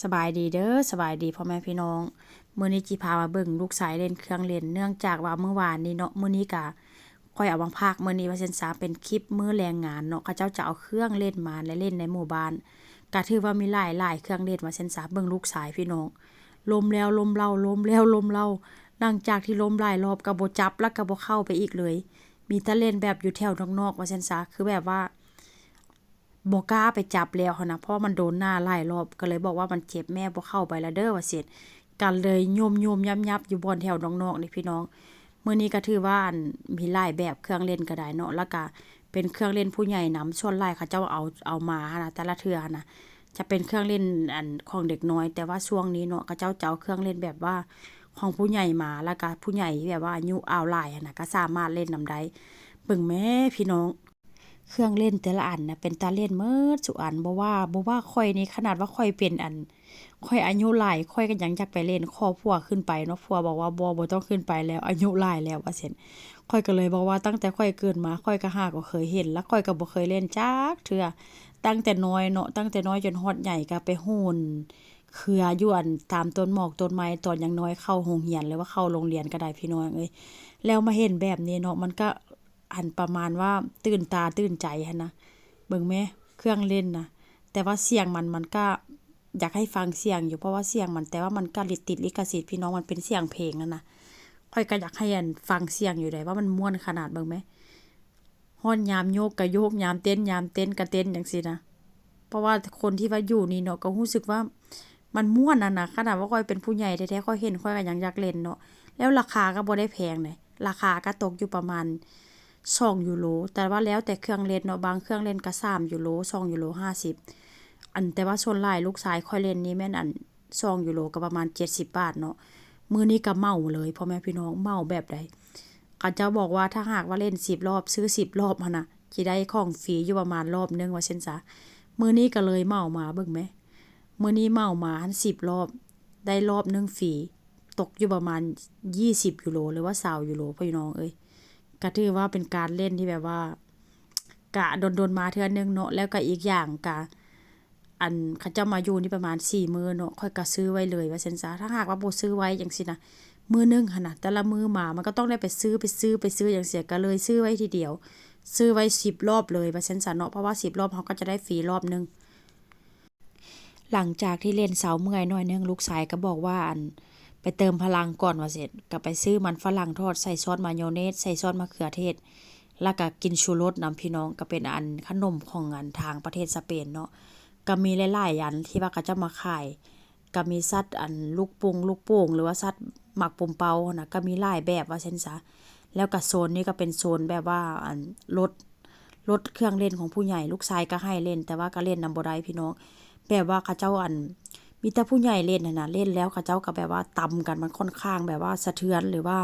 ສະບາຍດີເດີ ສະບາຍດີພໍ່ແມ່ພີ່ນ້ອງ. ມື້ນີ້ຈິພາມາເບິ່ງລູກຊາຍເລ່ນເຄື່ອງເລ່ນ ເນື່ອງຈາກວ່າມື້ວານນີ້ເນາະ ມື້ນີ້ກະຂ້ອຍເອົາມາພາກມື້ນີ້ວ່າຊັ້ນຊະ ເປັນຄລິບມື້ແລງງານເນາະ ເຂົາເຈົ້າຈະເອົາເຄື່ອງເລ່ນມາ ແລະ ເລ່ນໃນໝູ່ບ້ານ ກະຖືວ່າມີຫຼາຍໆເຄື່ອງເລ່ນວ່າຊັ້ນຊະ. ເບິ່ງລູກຊາຍພີ່ນ້ອງ ລົ້ມແລ້ວລົ້ມເລົ່າ ລົ້ມແລ້ວລົ້ມເລົ່າ ຫຼັງຈາກທີ່ລົ້ມຫຼາຍລອບກະບໍ່ຈັບ ແລ້ວກະບໍ່ເຂົ້າໄປອີກເລີຍ ມີແຕ່ເລ່ນແບບຢູ່ແຖວນອກໆວ່າຊັ້ນຊະ ຄືແບບວ່າ ບໍ່ກ້າໄປຈັບແລ້ວຫັ້ນນະ ເພາະວ່າມັນໂດນໜ້າຫຼາຍລອບ ກໍເລີຍບອກວ່າມັນເຈັບ ແມ່ບໍ່ເຂົ້າໄປລະເດີວ່າຊັ້ນ ກໍເລີຍຍົມໆຍັບໆຢູ່ບ່ອນແຖວນອກໆນີ້ພີ່ນ້ອງ. ມື້ນີ້ກໍຖືວ່າ ອັນ ມີຫຼາຍແບບເຄື່ອງເລ່ນກໍໄດ້ເນາະ ແລ້ວກໍເປັນເຄື່ອງເລ່ນຜູ້ໃຫຍ່ນຳ ສ່ວນຫຼາຍເຂົາເຈົ້າເອົາ ເອົາມາຫັ້ນນະ ແຕ່ລະເທື່ອຫັ້ນນະ ຈະເປັນເຄື່ອງເລ່ນ ອັນ ຂອງເດັກນ້ອຍ ແຕ່ວ່າຊ່ວງນີ້ເນາະ ເຂົາເຈົ້າຈະເອົາເຄື່ອງເລ່ນແບບວ່າຂອງຜູ້ໃຫຍ່ມາ ແລ້ວກໍຜູ້ໃຫຍ່ທີ່ແບບວ່າອາຍຸອາວຫຼາຍຫັ້ນນະ ກໍສາມາດເລ່ນນຳໄດ້. ເບິ່ງແມ້ພີ່ນ້ອງ ເຄື່ອງເລ່ນແຕ່ລະອັນນະ ເປັນຕາເລ່ນເໝິດສູ່ອັນ ບໍ່ວ່າ ບໍ່ວ່າຂ້ອຍນີ້ ຂະໜາດວ່າຂ້ອຍເປັນ ອັນ ຂ້ອຍອາຍຸຫຼາຍ ຂ້ອຍກໍຍັງຢາກໄປເລ່ນ. ຂໍຜົວຂຶ້ນໄປເນາະ ຜົວບອກວ່າ ບໍ່ ບໍ່ຕ້ອງຂຶ້ນໄປແລ້ວ ອາຍຸຫຼາຍແລ້ວວ່າຊັ້ນ. ຂ້ອຍກໍເລີຍບອກວ່າ ຕັ້ງແຕ່ຂ້ອຍເກີດມາ ຂ້ອຍກໍຫາກໍເຄີຍເຫັນ ແລ້ວຂ້ອຍກໍບໍ່ເຄີຍເລ່ນຈັກເທື່ອ ຕັ້ງແຕ່ນ້ອຍເນາະ ຕັ້ງແຕ່ນ້ອຍຈົນຮອດໃຫຍ່ ກໍໄປໂຫນເຄືອຢູ່ ອັນ ຕາມຕົ້ນໝອກຕົ້ນໄມ້ ຕອນຍັງນ້ອຍ ເຂົ້າໂຮງຮຽນ ຫຼືວ່າເຂົ້າໂຮງຮຽນກໍໄດ້ພີ່ນ້ອງເອີຍ. ແລ້ວມາເຫັນແບບນີ້ເນາະ ມັນກໍ ອັນປະມານວ່າຕື່ນຕາຕື່ນໃຈຫັ້ນນະ ເບິ່ງແມ້ ເຄື່ອງເລ່ນນະ ແຕ່ວ່າສຽງມັນ ມັນກະຢາກໃຫ້ຟັງສຽງຢູ່ ເພາະວ່າສຽງມັນ ແຕ່ວ່າມັນກະລິດ ຕິດລິຂະສິດພີ່ນ້ອງ ມັນເປັນສຽງເພງຫັ້ນນະ. ຂ້ອຍກະຢາກໃຫ້ ອັນ ຟັງສຽງຢູ່ໃດ ວ່າມັນມ່ວນຂະໜາດ ເບິ່ງແມ້ ຮອດຍາມໂຍກກະໂຍກ ຍາມເຕັ້ນ ຍາມເຕັ້ນກະເຕັ້ນຈັ່ງຊີ້ນະ. ເພາະວ່າຄົນທີ່ວ່າຢູ່ນີ້ເນາະ ກໍຮູ້ສຶກວ່າມັນມ່ວນຫັ້ນນະ ຂະໜາດວ່າຂ້ອຍເປັນຜູ້ໃຫຍ່ແທ້ໆ ຂ້ອຍເຫັນຂ້ອຍກໍຍັງຢາກເລ່ນເນາະ. ແລ້ວລາຄາກໍບໍ່ໄດ້ແພງເດ້ ລາຄາກໍຕົກຢູ່ປະມານສອງຢູໂຣ ແຕ່ວ່າແລ້ວແຕ່ເຄື່ອງເລ່ນເນາະ ບາງເຄື່ອງເລ່ນກໍສາມຢູໂຣ ສອງຢູໂຣຫ້າສິບ ອັນ ແຕ່ວ່າສ່ວນຫຼາຍລູກຊາຍຂ້ອຍເລ່ນນີ້ແມ່ນ ອັນ ສອງຢູໂຣກໍປະມານເຈັດສິບບາດເນາະ. ມື້ນີ້ກໍເໝົາເລີຍພໍ່ແມ່ພີ່ນ້ອງ ເໝົາແບບໃດ ເຂົາເຈົ້າບອກວ່າ ຖ້າຫາກວ່າເລ່ນສິບລອບ ຊື້ສິບລອບຫັ້ນນະ ຊິໄດ້ຂອງຟຣີຢູ່ປະມານລອບໜຶ່ງວ່າຊັ້ນຊະ. ມື້ນີ້ກໍເລີຍເໝົາມາ ເບິ່ງແມ້ ມື້ນີ້ເໝົາມາຫັ້ນສິບລອບ ໄດ້ລອບໜຶ່ງຟຣີ ຕົກຢູ່ປະມານຍີ່ສິບຢູໂຣ ຫຼືວ່າຊາວຢູໂຣ ພີ່ນ້ອງເອີຍ. ກໍຖືວ່າເປັນການເລ່ນທີ່ແບບວ່າ ກະດົນໆມາເທື່ອໜຶ່ງເນາະ ແລ້ວກໍອີກຢ່າງກະ ອັນ ເຂົາເຈົ້າມາຢູ່ນີ້ປະມານສີ່ມື້ເນາະ ຂ້ອຍກໍຊື້ໄວ້ເລີຍວ່າຊັ້ນຊະ. ຖ້າຫາກວ່າບໍ່ຊື້ໄວ້ຈັ່ງຊີ້ນະ ມື້ໜຶ່ງຫັ້ນນະ ແຕ່ລະມື້ມາ ມັນກໍຕ້ອງໄດ້ໄປຊື້ ໄປຊື້ ໄປຊື້ຈັ່ງຊີ້ ກໍເລີຍຊື້ໄວ້ທີດຽວ ຊື້ໄວ້ສິບລອບເລີຍວ່າຊັ້ນຊະເນາະ ເພາະວ່າສິບລອບ ເຮົາກໍຈະໄດ້ຟຣີລອບໜຶ່ງ. ຫຼັງຈາກທີ່ເລ່ນເຊົາເມື່ອຍໜ້ອຍໜຶ່ງ ລູກຊາຍກໍບອກວ່າ ອັນ ໄປເຕີມພະລັງກ່ອນວ່າຊັ້ນ ກໍໄປຊື້ມັນຝຣັ່ງທອດ ໃສ່ຊອດມາໂຍເນດ ໃສ່ຊອດມະເຂືອເທດ ແລ້ວກໍກິນຊູລົດນຳ ພີ່ນ້ອງ. ກໍເປັນ ອັນ ຂະໜົມຂອງ ອັນ ທາງປະເທດສະເປນເນາະ ກໍມີຫຼາຍໆອັນທີ່ວ່າເຂົາເຈົ້າມາຂາຍ ກໍມີສັດ ອັນ ລູກປຸງ ລູກໂປ່ງ ຫຼືວ່າສັດໝາກປຸມເປົ້າຫັ້ນນະ ກໍມີຫຼາຍແບບວ່າຊັ້ນຊະ. ແລ້ວກໍໂຊນນີ້ກໍເປັນໂຊນແບບວ່າ ອັນ ລົດ ລົດເຄື່ອງເລ່ນຂອງຜູ້ໃຫຍ່ ລູກຊາຍກໍໃຫ້ເລ່ນ ແຕ່ວ່າກໍເລ່ນນຳບໍ່ໄດ້ພີ່ນ້ອງ. ແບບວ່າເຂົາເຈົ້າ ອັນ ມີແຕ່ຜູ້ໃຫຍ່ເລ່ນຫັ້ນນະ ເລ່ນແລ້ວເຂົາເຈົ້າກໍແບບວ່າຕຳກັນ ມັນຂ້ອນຂ້າງແບບວ່າສະເທືອນ ຫຼືວ່າ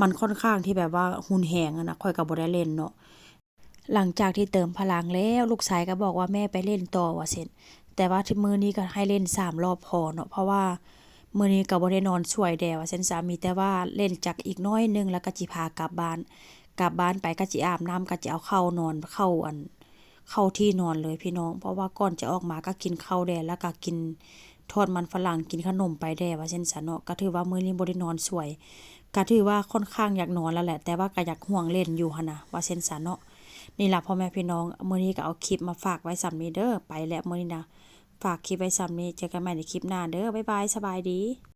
ມັນຂ້ອນຂ້າງທີ່ແບບວ່າຮຸນແຮງຫັ້ນນະ ຂ້ອຍກໍບໍ່ໄດ້ເລ່ນເນາະ. ຫຼັງຈາກທີ່ເຕີມພະລັງແລ້ວ ລູກຊາຍກໍບອກວ່າ ແມ່ໄປເລ່ນຕໍ່ວ່າຊັ້ນ ແຕ່ວ່າມື້ນີ້ກໍໃຫ້ເລ່ນສາມລອບພໍເນາະ ເພາະວ່າມື້ນີ້ກໍບໍ່ໄດ້ນອນສວຍແດ່ວ່າຊັ້ນຊະ ມີແຕ່ວ່າເລ່ນຈັກອີກໜ້ອຍໜຶ່ງ ແລ້ວກໍຊິພາກັບບ້ານ. ກັບບ້ານໄປກໍຊິອາບນ້ຳ ກໍຊິເອົາເຂົ້ານອນ ເຂົ້າ ອັນ ເຂົ້າທີ່ນອນເລີຍພີ່ນ້ອງ ເພາະວ່າກ່ອນຈະອອກມາກໍກິນເຂົ້າແດ່ ແລ້ວກໍກິນທອດມັນຝຣັ່ງ ກິນຂະໜົມໄປແດ່ວ່າຊັ້ນຊະເນາະ. ກໍຖືວ່າມື້ນີ້ບໍ່ໄດ້ນອນສວຍ ກໍຖືວ່າຂ້ອນຂ້າງຢາກນອນແລ້ວແຫຼະ ແຕ່ວ່າກໍຢາກຫວງເລ່ນຢູ່ຫັ້ນນະ ວ່າຊັ້ນຊະເນາະ. ນີ້ລະພໍ່ແມ່ພີ່ນ້ອງ ມື້ນີ້ກໍເອົາຄລິບມາຝາກໄວ້ສ່ຳນີ້ເດີ ໄປແລ້ວມື້ນີ້ນະ ຝາກຄລິບໄວ້ສ່ຳນີ້ ເຈີກັນໃໝ່ໃນຄລິບໜ້າເດີ ບາຍບາຍ ສະບາຍດີ.